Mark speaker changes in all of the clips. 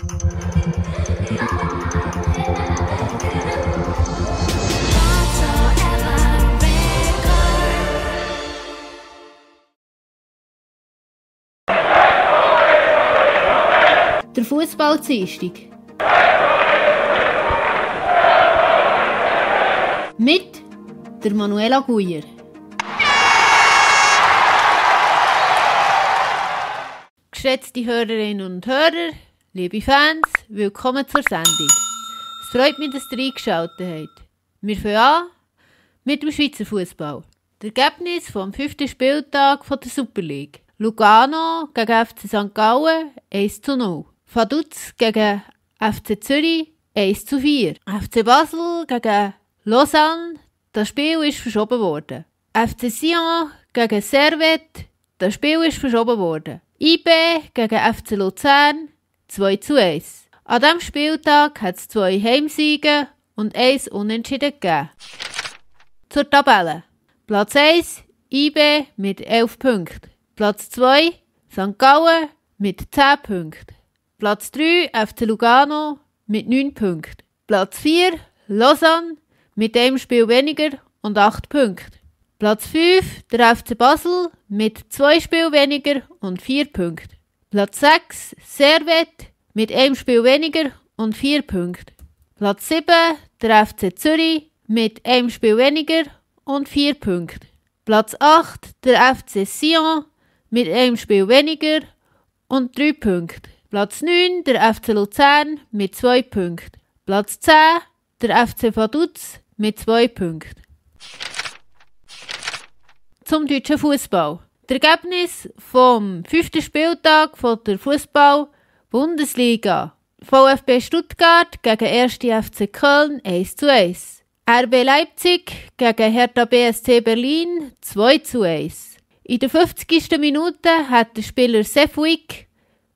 Speaker 1: Der Fußball-Dienstag. Mit der Manuela Guyer. Geschätzte Hörerinnen und Hörer, liebe Fans, willkommen zur Sendung. Es freut mich, dass ihr eingeschaltet habt. Wir fangen an mit dem Schweizer Fußball. Das Ergebnis vom 5. Spieltag der Super League. Lugano gegen FC St. Gallen 1:0. Vaduz gegen FC Zürich 1:4. FC Basel gegen Lausanne, das Spiel ist verschoben worden. FC Sion gegen Servette, das Spiel ist verschoben worden. IB gegen FC Luzern 2:1. An diesem Spieltag hat es 2 Heimsiege und 1 Unentschieden gegeben. Zur Tabelle. Platz 1 IB mit 11 Punkten. Platz 2 St. Gallen mit 10 Punkten. Platz 3 FC Lugano mit 9 Punkten. Platz 4 Lausanne mit einem Spiel weniger und 8 Punkten. Platz 5 der FC Basel mit 2 Spielen weniger und 4 Punkten. Platz 6 Servette mit einem Spiel weniger und 4 Punkten. Platz 7 der FC Zürich mit einem Spiel weniger und 4 Punkten. Platz 8 der FC Sion mit einem Spiel weniger und 3 Punkten. Platz 9 der FC Luzern mit 2 Punkten. Platz 10 der FC Vaduz mit 2 Punkten. Zum deutschen Fußball. Das Ergebnis vom 5. Spieltag der Fußball-Bundesliga. VfB Stuttgart gegen 1. FC Köln 1:1. RB Leipzig gegen Hertha BSC Berlin 2:1. In der 50. Minute hat der Spieler Sefuig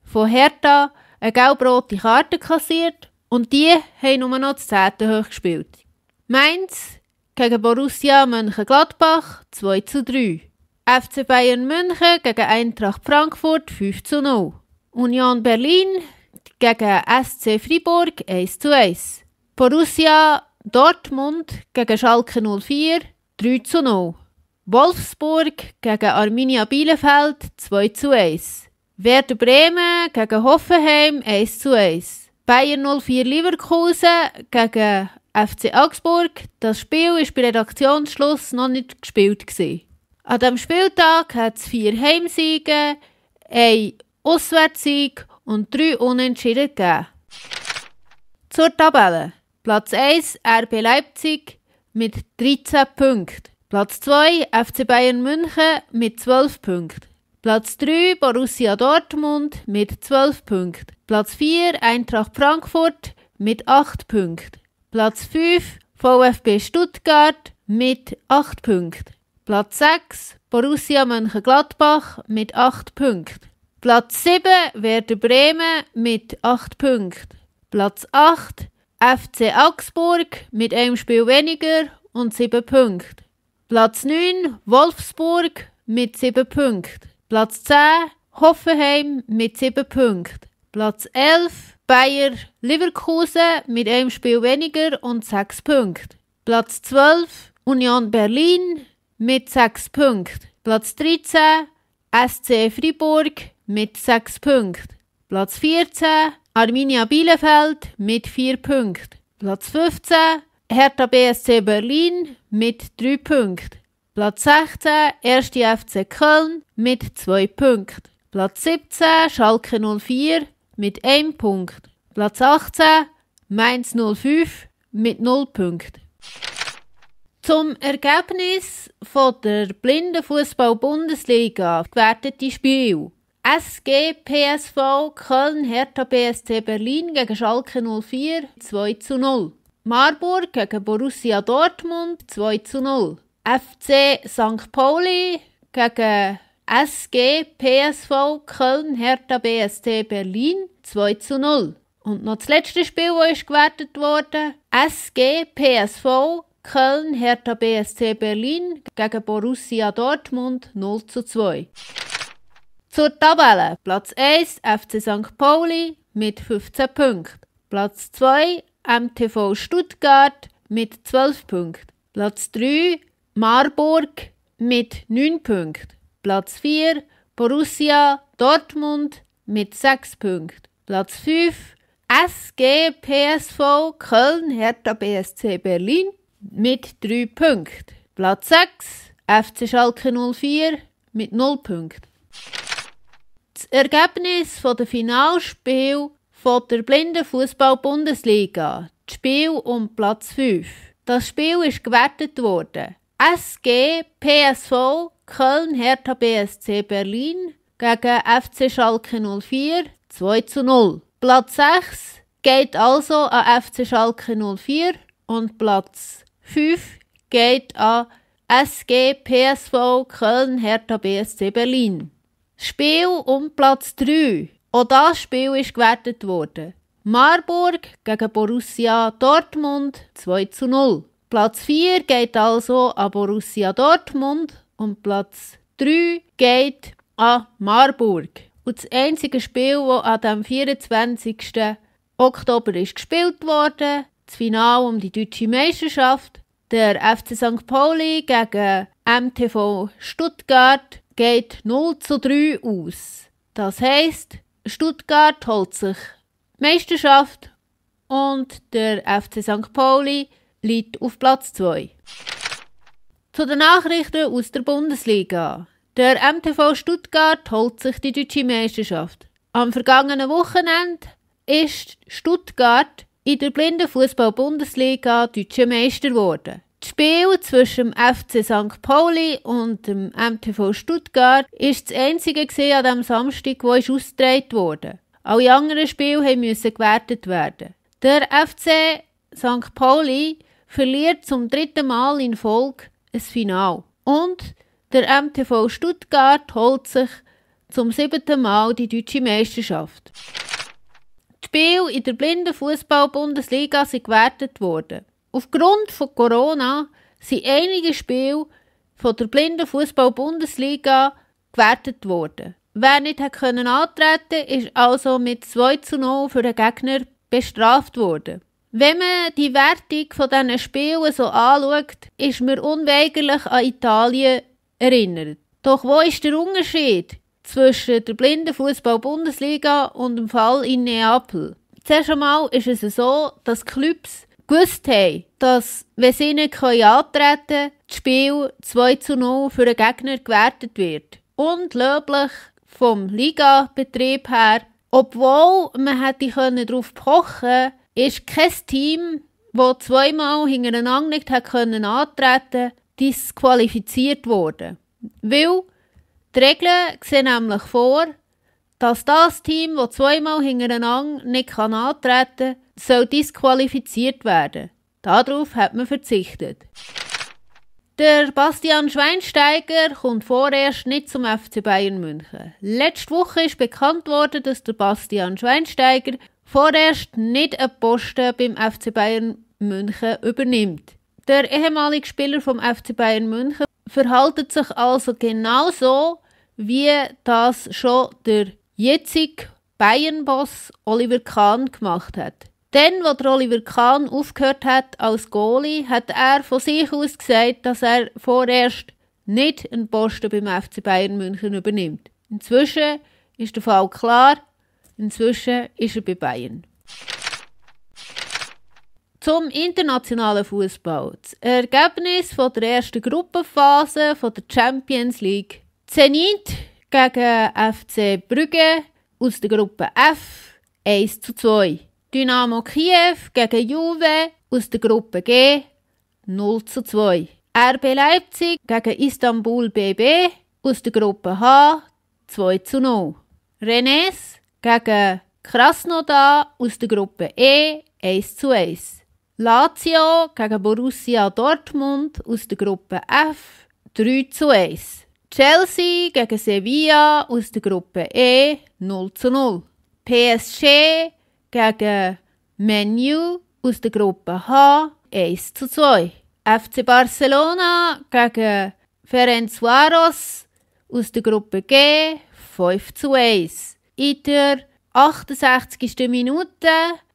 Speaker 1: von Hertha eine gelb-rote Karte kassiert und die haben nur noch das 10. hoch gespielt. Mainz gegen Borussia Mönchengladbach 2:3. FC Bayern München gegen Eintracht Frankfurt 5:0. Union Berlin gegen SC Freiburg 1:1. Borussia Dortmund gegen Schalke 04 3:0. Wolfsburg gegen Arminia Bielefeld 2:1. Werder Bremen gegen Hoffenheim 1:1. Bayern 04 Leverkusen gegen FC Augsburg. Das Spiel war bei Redaktionsschluss noch nicht gespielt. An diesem Spieltag hat es 4 Heimsiege, 1 Auswärtssieg und 3 Unentschieden gegeben. Zur Tabelle. Platz 1 RB Leipzig mit 13 Punkten. Platz 2 FC Bayern München mit 12 Punkten. Platz 3 Borussia Dortmund mit 12 Punkten. Platz 4 Eintracht Frankfurt mit 8 Punkten. Platz 5 VfB Stuttgart mit 8 Punkten. Platz 6 Borussia Mönchengladbach mit 8 Punkten. Platz 7 Werder Bremen mit 8 Punkten. Platz 8 FC Augsburg mit einem Spiel weniger und 7 Punkten. Platz 9 Wolfsburg mit 7 Punkten. Platz 10 Hoffenheim mit 7 Punkten. Platz 11 Bayer Leverkusen mit einem Spiel weniger und 6 Punkten. Platz 12 Union Berlin mit 6 Punkten. Platz 13 SC Freiburg mit 6 Punkten. Platz 14 Arminia Bielefeld mit 4 Punkten. Platz 15 Hertha BSC Berlin mit 3 Punkten. Platz 16 1. FC Köln mit 2 Punkten. Platz 17 Schalke 04 mit 1 Punkt. Platz 18 Mainz 05 mit 0 Punkten. Zum Ergebnis von der Blindenfußball-Bundesliga gewertete Spiel. SG PSV Köln Hertha BSC Berlin gegen Schalke 04 2:0. Marburg gegen Borussia Dortmund 2:0. FC St. Pauli gegen SG PSV Köln Hertha BSC Berlin 2:0. Und noch das letzte Spiel, das ist gewertet wurde, SG PSV Köln Hertha BSC Berlin gegen Borussia Dortmund 0:2. Zur Tabelle. Platz 1 FC St. Pauli mit 15 Punkten. Platz 2 MTV Stuttgart mit 12 Punkten. Platz 3 Marburg mit 9 Punkten. Platz 4 Borussia Dortmund mit 6 Punkten. Platz 5 SG PSV Köln Hertha BSC Berlin mit 3 Punkten. Platz 6 FC Schalke 04 mit 0 Punkten. Das Ergebnis der Finalspiele der Blindenfußball-Bundesliga, das Spiel um Platz 5. Das Spiel ist gewertet worden. SG PSV Köln Hertha BSC Berlin gegen FC Schalke 04 2:0. Platz 6 geht also an FC Schalke 04 und Platz 5 geht an SG PSV Köln Hertha BSC Berlin. Spiel um Platz 3. Auch das Spiel ist gewertet worden. Marburg gegen Borussia Dortmund 2:0. Platz 4 geht also an Borussia Dortmund und Platz 3 geht an Marburg. Und das einzige Spiel, das an dem 24. Oktober ist gespielt wurde, das Finale um die deutsche Meisterschaft, der FC St. Pauli gegen MTV Stuttgart, geht 0:3 aus. Das heisst, Stuttgart holt sich die Meisterschaft und der FC St. Pauli liegt auf Platz 2. Zu den Nachrichten aus der Bundesliga. Der MTV Stuttgart holt sich die deutsche Meisterschaft. Am vergangenen Wochenende ist Stuttgart in der Blindenfußball-Bundesliga deutscher Meister geworden. Das Spiel zwischen dem FC St. Pauli und dem MTV Stuttgart war das einzige an diesem Samstag, das ausgetragen wurde. Alle anderen Spiele mussten gewertet werden. Der FC St. Pauli verliert zum 3. Mal in Folge ein Finale. Und der MTV Stuttgart holt sich zum 7. Mal die deutsche Meisterschaft. Die Spiele in der Blindenfußball-Bundesliga sind gewertet worden. Aufgrund von Corona sind einige Spiele von der Blindenfußball-Bundesliga gewertet worden. Wer nicht antreten konnte, ist also mit 2:0 für den Gegner bestraft worden. Wenn man die Wertung von diesen Spielen so anschaut, ist man unweigerlich an Italien erinnert. Doch wo ist der Unterschied zwischen der Blindenfußball-Bundesliga und dem Fall in Neapel? Zuerst einmal ist es so, dass Clubs gewusst haben, dass, wenn sie nicht antreten können, das Spiel 2:0 für den Gegner gewertet wird. Und löblich vom Ligabetrieb her, obwohl man hätte darauf pochen können, ist kein Team, das zweimal hintereinander nicht antreten konnte, disqualifiziert worden. Weil die Regeln sehen nämlich vor, dass das Team, das zweimal hintereinander nicht antreten kann, soll disqualifiziert werden. Darauf hat man verzichtet. Der Bastian Schweinsteiger kommt vorerst nicht zum FC Bayern München. Letzte Woche ist bekannt worden, dass der Bastian Schweinsteiger vorerst nicht einen Posten beim FC Bayern München übernimmt. Der ehemalige Spieler vom FC Bayern München verhält sich also genauso, wie das schon der jetzige Bayern-Boss Oliver Kahn gemacht hat. Dann, als Oliver Kahn aufgehört hat als Goalie, hat er von sich aus gesagt, dass er vorerst nicht einen Posten beim FC Bayern München übernimmt. Inzwischen ist der Fall klar, inzwischen ist er bei Bayern. Zum internationalen Fußball. Das Ergebnis von der ersten Gruppenphase von der Champions League. Zenit gegen FC Brügge aus der Gruppe F 1:2. Dynamo Kiew gegen Juve aus der Gruppe G 0:2. RB Leipzig gegen Istanbul BB aus der Gruppe H 2:0. Rennes gegen Krasnodar aus der Gruppe E 1:1. Lazio gegen Borussia Dortmund aus der Gruppe F 3:1. Chelsea gegen Sevilla aus der Gruppe E 0:0. PSG gegen Man U aus der Gruppe H 1:2. FC Barcelona gegen Ferencváros aus der Gruppe G 5:1. In der 68. Minute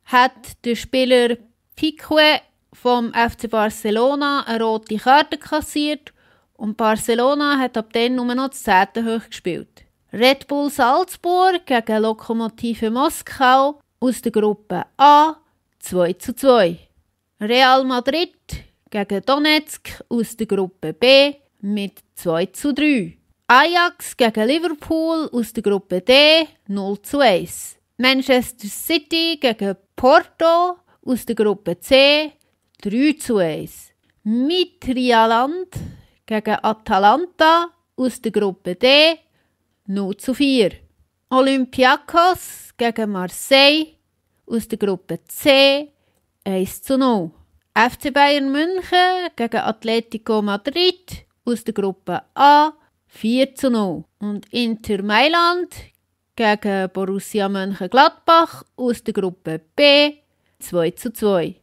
Speaker 1: hat der Spieler Piqué vom FC Barcelona eine rote Karte kassiert und Barcelona hat ab dann nur noch das 10. hoch gespielt. Red Bull Salzburg gegen Lokomotive Moskau aus der Gruppe A 2:2. Real Madrid gegen Donetsk aus der Gruppe B mit 2:3. Ajax gegen Liverpool aus der Gruppe D 0:1. Manchester City gegen Porto aus der Gruppe C 3:1. Midtjylland gegen Atalanta aus der Gruppe D 0:4. Olympiakos gegen Marseille aus der Gruppe C 1:0. FC Bayern München gegen Atletico Madrid aus der Gruppe A 4:0. Und Inter Mailand gegen Borussia Mönchengladbach aus der Gruppe B 2:2.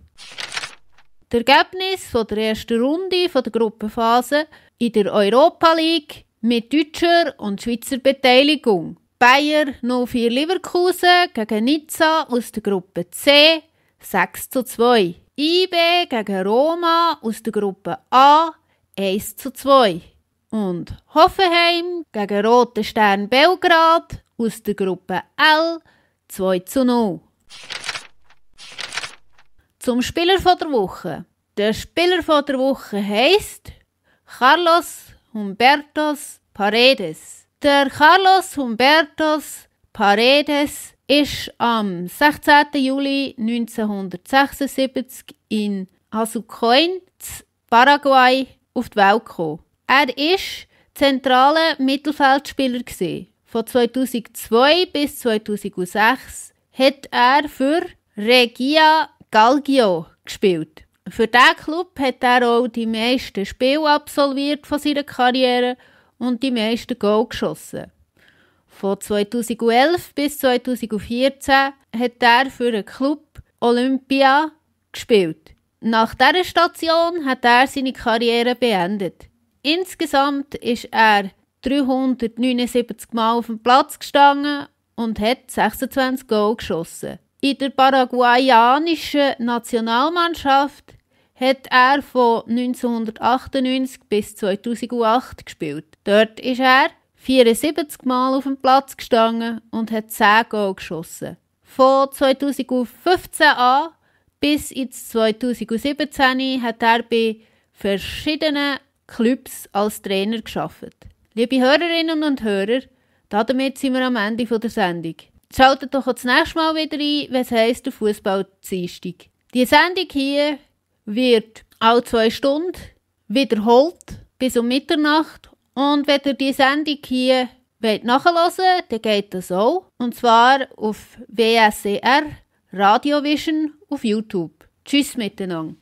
Speaker 1: Das Ergebnis von der ersten Runde von der Gruppenphase in der Europa League mit deutscher und Schweizer Beteiligung. Bayer 04 Leverkusen gegen Nizza aus der Gruppe C 6:2. IB gegen Roma aus der Gruppe A 1:2. Und Hoffenheim gegen Rote Stern Belgrad aus der Gruppe L 2:0. Zum Spieler von der Woche. Der Spieler von der Woche heisst Carlos Humbertos Paredes. Der Carlos Humbertos Paredes ist am 16. Juli 1976 in Azuquén, Paraguay, auf die Welt gekommen. Er war zentraler Mittelfeldspieler. Von 2002 bis 2006 hat er für Regia Galgio gespielt. Für diesen Club hat er auch die meisten Spiele absolviert von seiner Karriere und die meisten Goal geschossen. Von 2011 bis 2014 hat er für den Club Olympia gespielt. Nach dieser Station hat er seine Karriere beendet. Insgesamt ist er 379 Mal auf dem Platz gestanden und hat 26 Goal geschossen. In der paraguayanischen Nationalmannschaft hat er von 1998 bis 2008 gespielt. Dort ist er 74 Mal auf dem Platz gestanden und hat 10 Goal geschossen. Von 2015 an bis ins 2017 hat er bei verschiedenen Clubs als Trainer gearbeitet. Liebe Hörerinnen und Hörer, damit sind wir am Ende der Sendung. Schaltet doch auch das nächste Mal wieder ein, wenn es heisst, der Fußball-Dienstag. Die Sendung hier wird alle 2 Stunden wiederholt bis um Mitternacht. Und wenn ihr die Sendung hier nachhören wollt, dann geht das auch. Und zwar auf WSCR Radiovision auf YouTube. Tschüss miteinander.